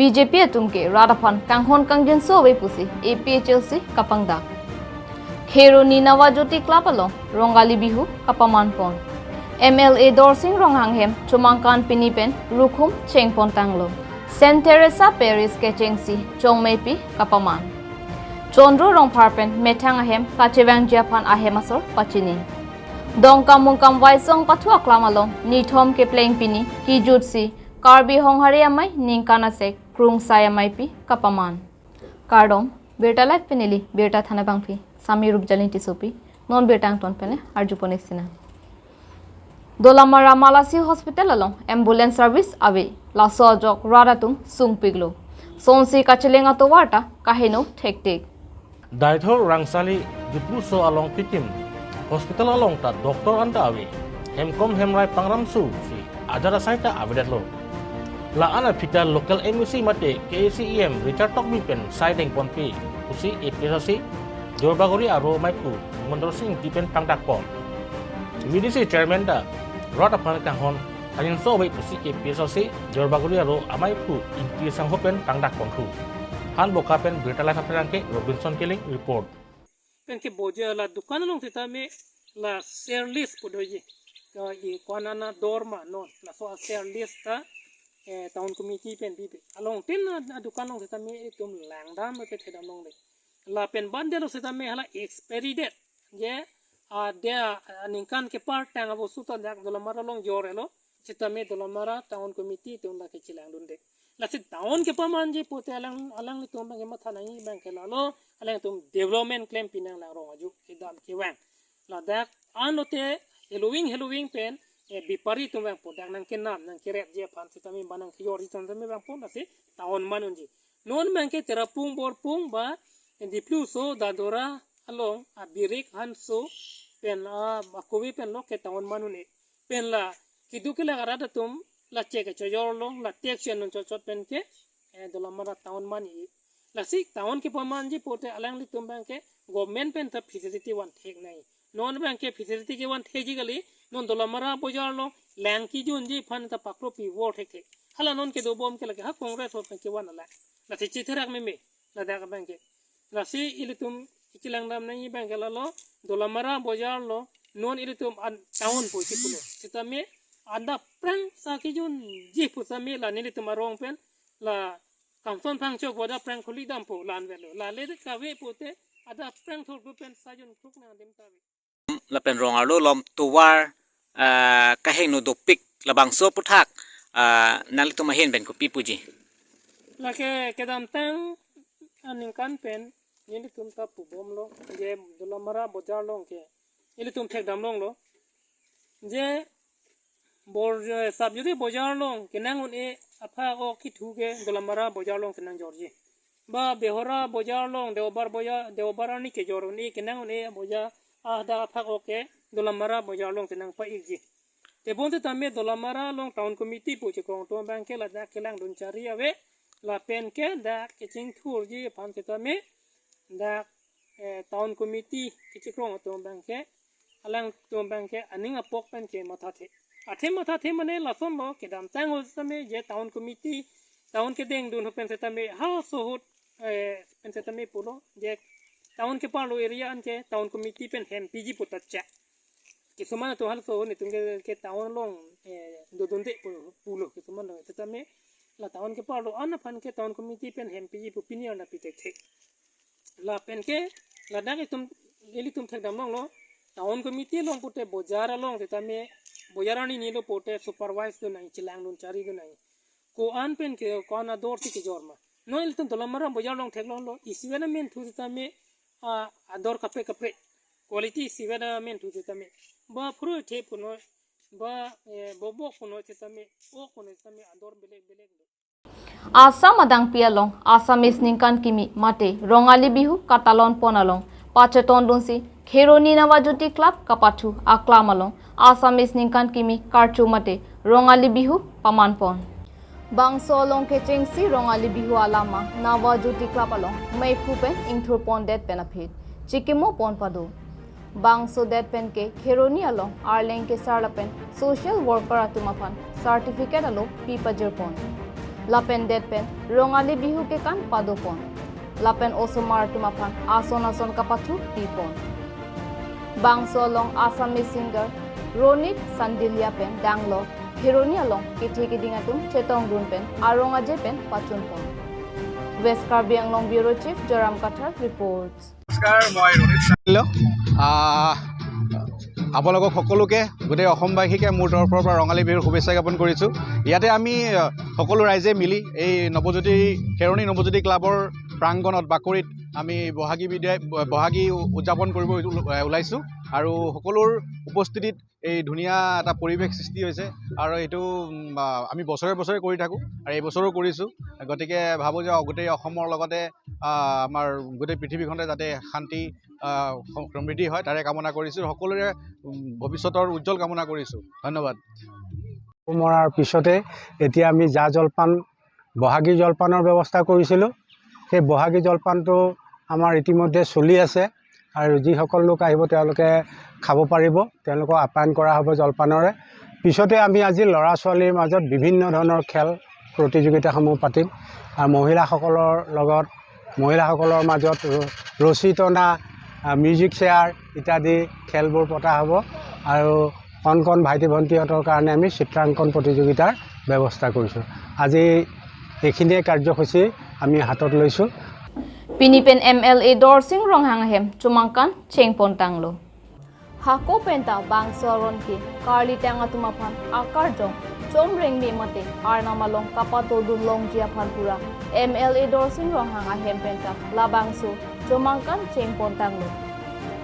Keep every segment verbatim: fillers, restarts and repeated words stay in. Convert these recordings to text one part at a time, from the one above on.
B J P atum ke rat aphan kanghon kangjinso ave pusi A P H L C kapangdak. Kheroni Navajyoti Club along Rongali Bihu kapaman pon. M L A Dorsing Ronghang hem chomangkan pini pen rukhum chengpon tanglo. Saint Teresa Parish kechengsi chongmeipi kapaman. Chondro Rongphar pen methang ahem kachevangji aphan ahem asor pachini. Dongkamukam Waisong pathu aklam along nithom kepleng pini kijutsi Karbi Honghari Amei ningkan asek Krungsai Ameipi kapaman. Kardom, birta live pen neli birta than abangpi Sami Rupjali Tissopi, non birta angton pen le arjupon-ik sinang. Dolamara Malasi Hospital along ambulance service ave, laso ajok rat atum sungpiklo. Sonsi kacheleng atovar ta kaheno thektik. Deithor Rangsali Dipluso along pikim hospital along ta doctor anta ave. Hemkom hemrai pangramsu si ajat asai ta avedetlo. La-an aphi ta local M A C mate K A C E M Richard Tokbi pen sai dengponpe pusi A P H L C Jorbaguri aro maiphu Mondol Sing Ingti pen pangdakpon. V D C chairman ta rat aphan kanghon kangjinso ave pusi A P H L C Jorbaguri aro amaiphu Ingti Sangho pen pangdakponthu. Hanboka pen birta live apherangke Robinson Killing report. Pen ke boja la dukan along sitame la sale list pu doji. Ka i kwana na dor ma non, laso a sale list ta, eh, town committee pen bibe. Along tin na, na dukan along sitame itum langdam ke thedam longle. Lapen bandelo sitame hala expiry date. Je, ah, dia, ah, ningkan kepar tang abosu ta dak Dolamara along jor-etlo. Sitame Dolamara town committee atum lake chelangdunde. Lasi town kepamanji pute alang, alanglitum abang kematha nangji abang ke lalo, alangtum development klempi nang lang rong aju kedam kevang. Ladak anlote heloving heloving pen, eh, bepari atum vangpo, dak nangkenam nangkerepji aphan sitame ba nangkejorji atum sitame vangpo, lasi town man unji. Non abang ke Terapung Borpung ba, eh, Dipluso Dadora along abirik hanso pen, ah, akove pen lo ke town man un-e. Pen la keduk kelak arat atum la chek kechojorlo, la tax chonun chotchot pen ke, eh, Dolamara town man-i. Lasi town kepamanji pute alanglitum abang ke government pen ta facility van thek nangji. Non abang ke facility kevan thekji kali, non Dolamara bojar along lang kejunji aphan ta paklopi vor thekthek. Hala non kedobom ke lake ha Congress ho pen kevan alang. Lasi chetherak meme, ladak abang ke. Lasi ilitum kachelangdam nangji abang ke lalo, Dolamara bojar along, non ilitum an town pu chipulo. Sitame adap prang sa kejunji pu sitame la nelitum arong pen, la Kamson Phangcho boda prang khuli dampo la-an velo. La le kave pute, adap prang thurgrup pen sajun kruk nangdim ta ave. Lapen rong arlo along tovar, ah, kaheno dopik labangso aphuthak, ah, nanglitum ahin pen kopi puji? Lake kedamtang aningkan pen nelitum ta pubomlo, je Dolamara bojar along ke nelitum thekdam longlo. Je bor, eh, Sapjuri bojar along kenang un-e aphak ok kethu ke Dolamara bojar along kenangjorji. Ba Behora bojar along, Deobar bojar, Deobar arni kejor un-e kenang un-e bojar, ah, dak aphak ok ke Dolamara bojar along kenangpa-ikji. Tebon sitame Dolamara along town committee pu chekrong atum abang ke ladak kelangdun chari ave, lapen ke dak kechingthurji aphan sitame dak, eh, town committee kechekrong atum abang ke, alangtum abang ke aning apok pen kemathathe. Athe mathathe mane lasonlo, kedamtang ahut sitame je town committee, town kedengdun ahut pen sitame ha sohut, eh, pen sitame pulo, je town keparlo area an ke town committee pen hempiji pu ta cha. Kisuman atum halaso netum ke, ke town along, eh, dodunde pu, pulo kisuman atum. Sitame la town keparlo an aphan ke town committee pen hempiji pu pini arni pi thekthe. Lapen ke ladak itum, ilitum thekdam longlo, town committee along pute bojar along sitame, bojar arni nilo pute supervise dun nangji, chelangdun chari dun nangji. Ko-an pen ke, ko-an ador si kejor ma. Non ilitum Dolamara bojar along theklonglo, isi ven amen thu sitame, ah, ador kaprek kaprek. Quality isi ven amen thu sitame. Ba phurui the punoi, ba, eh, bobok punoi sitame, ok punoi sitame ador belek belek do. Assam adangpi along Assamese ningkan kimi mate Rongali Bihu katalon pon along pachetondunsi Kheroni Navajyoti Club kapathu aklam along Assamese ningkan kimi karcho mate Rongali Bihu paman pon. Bangso along kechengsi Rongali Bihu alama Navajyoti Club along meiphu pen ingthur pondet pen aphi chikimo pon pado. Bangso det pen ke Kheroni along Arleng kesar lapen social worker atum aphan certificate alo pi pajir pon. lapen det pen Rongali Bihu kekan padopon, lapen osomar atum aphan ason ason kapathu pipon. Bangso along Assamese singer Ronit Sandilia pen danglo Kheroni along kethe keding atum chetongdun pen arong aje pen pachunpon. West Karbi Anglong Bureau Chief Joram Kathar reports. নমস্কাৰ, মই ৰণিত চাংলো। আহ, আপোনালোকক সকলোকে, গোটেই অসমবাসীকে মোৰ তৰফৰ পৰা ৰঙালী বিহুৰ শুভেচ্ছা জ্ঞাপন কৰিছোঁ। ইয়াতে আমি, আহ, সকলো ৰাইজে মিলি এই নৱজ্যোতি, খেৰণি নৱজ্যোতি ক্লাবৰ প্ৰাংগণত, বাকৰিত আমি বহাগী বিদায়, ব-, বহাগী উ-, উদযাপন কৰিব ওল-, ওলাইছোঁ। আৰু সকলোৰ উপস্থিতিত এই ধুনীয়া এটা পৰিৱেশ সৃষ্টি হৈছে। আৰু এইটো, উম, আহ, আমি বছৰে বছৰে কৰি থাকোঁ আৰু এইবছৰো কৰিছোঁ। গতিকে ভাবোঁ যে গোটেই অসমৰ লগতে, আহ, আমাৰ গোটেই পৃথিৱীখনতে যাতে শান্তি, আহ, স-, সমৃদ্ধি হয়, তাৰে কামনা কৰিছোঁ। সকলোৰে, উম, ভৱিষ্যতৰ উজ্জ্বল কামনা কৰিছোঁ। ধন্যবাদ। মৰাৰ পিছতে এতিয়া আমি জা জলপান, বহাগী জলপানৰ ব্যৱস্থা কৰিছিলোঁ। সেই বহাগী জলপানটো আমাৰ ইতিমধ্যে চলি আছে আৰু যিসকল লোক আহিব তেওঁলোকে খাব পাৰিব, তেওঁলোকক আপ্যায়ন কৰা হ'ব জলপানৰে। পিছতে আমি আজি ল'ৰা ছোৱালীৰ মাজত বিভিন্ন ধৰণৰ খেল প্ৰতিযোগিতাসমূহ পাতিম আৰু মহিলাসকলৰ লগত, মহিলাসকলৰ মাজত ৰ-, ৰছী টনা, আ, মিউজিক চেয়াৰ ইত্যাদি খেলবোৰ পতা হ'ব। আৰু কণ কণ ভাইটি ভণ্টিহঁতৰ কাৰণে আমি চিত্ৰাংকন প্ৰতিযোগিতাৰ ব্যৱস্থা কৰিছোঁ। আজি এইখিনিয়ে কাৰ্যসূচী আমি হাতত লৈছোঁ। Pini pen M L A Dorsing Ronghang ahem chomangkan chengpon tanglo. Hako penta bangso aron ke karlitang atum aphan akarjong chomreng me mate arnam along kapatodun longji aphan pura M L A Dorsing Ronghang ahem penta labangso chomangkan chengpon tanglo.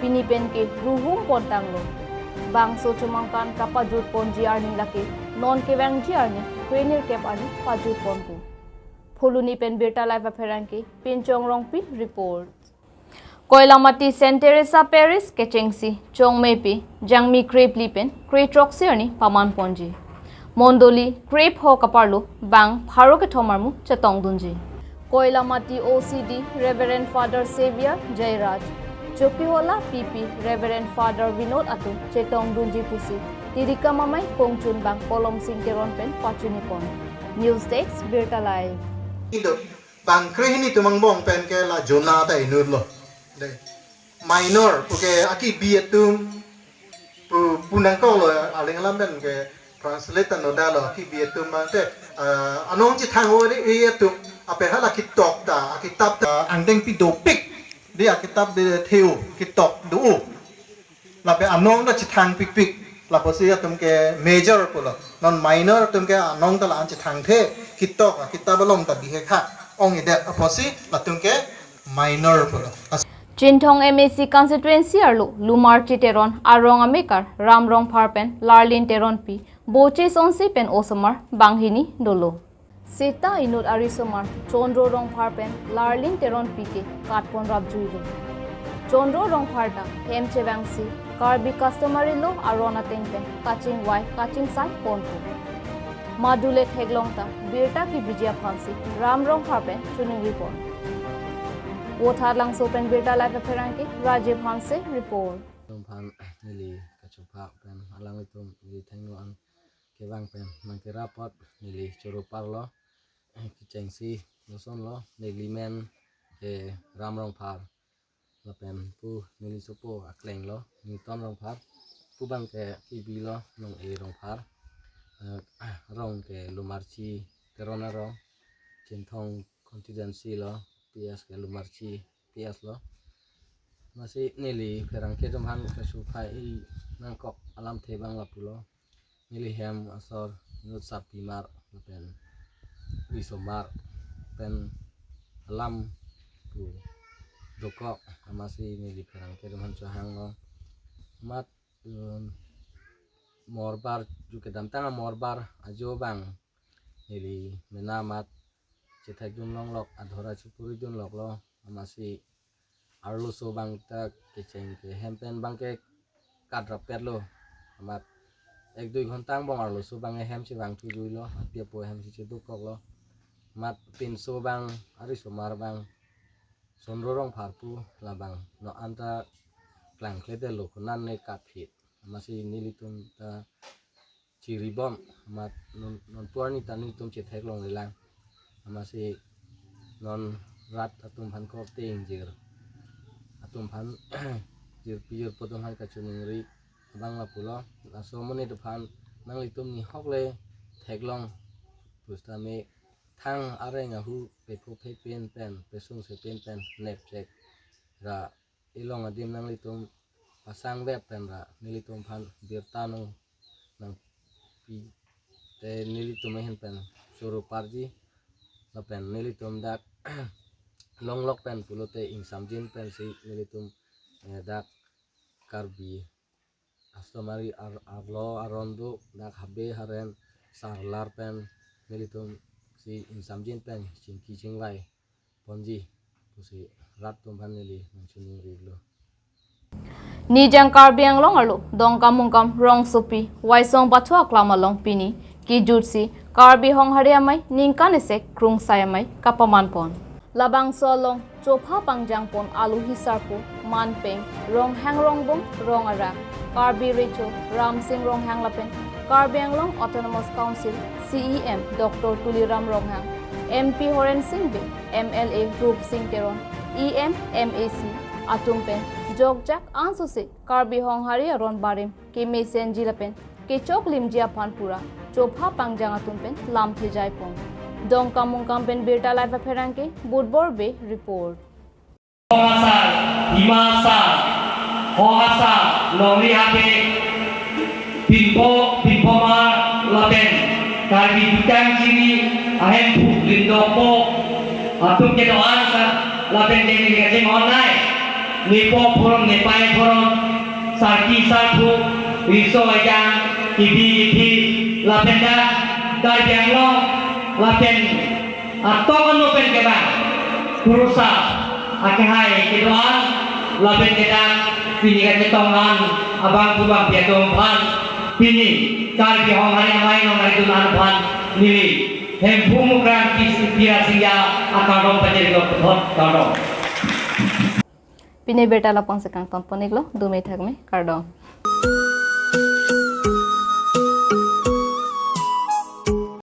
Pini pen ke ruhum pon tanglo. Bangso chomangkan kapajut ponji arni lake non kevangji arni kre nirkep arni pajut ponpo. Phuloni pen Birta Live apherangke Pinchong Rongpi report. Koilamati Saint Teresa Parish kechengsi Chongmepi Jangmi krephli pen krethrok si arni paman ponji. Mondoli krepho kaparlo bang pharo kethom armu chetongdunji. Koilamati O C D Reverend Father Xavier Jairaj, Chokihola P P Reverend Father Vinod atum chetongdunji pusi Tirikam Amei kongchun bang Kolom Sing Teron pen pachinipon. News Desk, Birta Live. Indo, bang krehini atum angbong pen ke la Jona ta inutlo. Dei. Minor, okay, akibi atum pu, punangkoklo, aling alam pen ke translate ta nodalo, akibi atum bang te, ah, anong chethang o ri, ri atum, ape hala kitok ta, akitap ta, angdengpi dopik, di akitap di theo, kitok do. Lapen anong ta chethang pikpik. Lapusi atum ke major pulo. Non minor atum ke anong ta la-an chethangthe. Kitok, akitap along ta bihek ha. Ong-edet apotsi latum ke minor pulo. Chinthong M A C constituency arlo Lumarchi Teron arong amekar Ram Rongphar pen Larlin Teronpi boche sonsi pen osomar banghini dolo. Seta inut arisomar Chondro Rongphar pen Larlin Teronpi ke katpon rapjuilo. Chondro Rongphar ta hem chevangsi Karbi customary law aron ateng pen kachingvai kachingsai ponpo. Madule theklong ta birta kebiji aphansi Ram Rongphar pen chiningripon. Vothatlangso pen Birta Live apherangke Rajiv Hanse report. Rongphar neli kachongphak pen alanglitum neli thengno an kevang pen nangkira apot neli choro parlo, eh, kechengsi lasonlo, neli men ke Ram Rongphar lapen pu neli sopo aklenglo Newton Rongphar, pu bang ke kibilo Nong-e Rongphar, eh, rong ke Lumarchi Teron arong, Chinthong constituency lo, P S ke Lumarchi P S lo. Masi neli pherangke atum aphan kasu phai nangkok alamthe bang lapulo. Neli hem asor inut sarpimar lapen risomar pen alam pu dokok, amatsi neli pherangke atum aphan chohanglo. Amat, um, morbar ju kedamtang amorbar ajo bang neli mena amat chethekdun longlok, adhora chupuri dunloklo, amatsi arloso bang ta kecheng ke hem pen bang ke kadrapetlo. Amat ek dui ghonta angbong arloso bang hem si bang thujuilo, api apo hem si chedukoklo. Amat pinso bang, arisomar bang, Chondro Rongphar pu labang no anta klangkledetlo, konan ne katphit. Amatsi nelitum ta chiribom, amat non, non pu arni ta nelitum chetheklonglelang. Amatsi non rat atum aphan korte ingjir atum aphan jirpi jirpo atum aphan kachiningri abang lapulo. Laso amonit aphan nanglitum nihok le theklong pusitame thang areng ahu pepho phepen pen pesung sepen pen nepchek ra ilong adim nanglitum pasang vep pen ra nelitum aphan birta nangpi te nelitum ahin pen choro parji lapen nelitum dak longlok pen pulote ingsamjin pensi nelitum, eh, dak Karbi astomari ar arlo aron do dak habe haren sarlar pen nelitum si ingsamjin pen chingki chingvai ponji pusi rat atum aphan neli nangchiningrilo. Nijang Karbi Anglong arlo Dongkamukam rongsopi Waisong Pathu aklam along pini kejutsi Karbi Honghari Amei ningkan isi krungsai amei kapaman pon. Labangso along chopha pangjang pon aluhi sarpo manpeng Ronghang Rongbong Rong Arak, Karbi Recho Ramsing Ronghang lapen Karbi Anglong Autonomous Council C E M Doctor Tuliram Ronghang, M P Horen Sing Bey, M L A Rup Sing Teron, E M, M A C atum pen jokjak ansose Karbi Honghari aron barim kemesenji lapen kechoklimji aphan pura chopha pangjang atum pen lamthe jaipon. Dongkamukam pen birta live apherangke Budbor Bey report. Hong asar, hima asar, hong asar, longri habe, pinpo, pinpo mar, lapen Karbi jutang jiri, ahemphu, lindokpo, atum kedo-an ka, lapen deni kachemon nai, nepo phoron, nepai phoron, sarki sarpo, riso ejang, kipi kipi, lapen dak, Karbi Anglong, lapen atok ano pen kevang kurusap akehai kedo-an lapen kedak pini kachetong an abang kubang piatum aphan pini Karbi Honghari Amei nonghari dun an aphan neli Hemphu Mukrang Pi- Pira Singya akardom pajirlo puthot kardom. Pini birta lapu-an si kangton pon-iklo, dome thakme, kardom.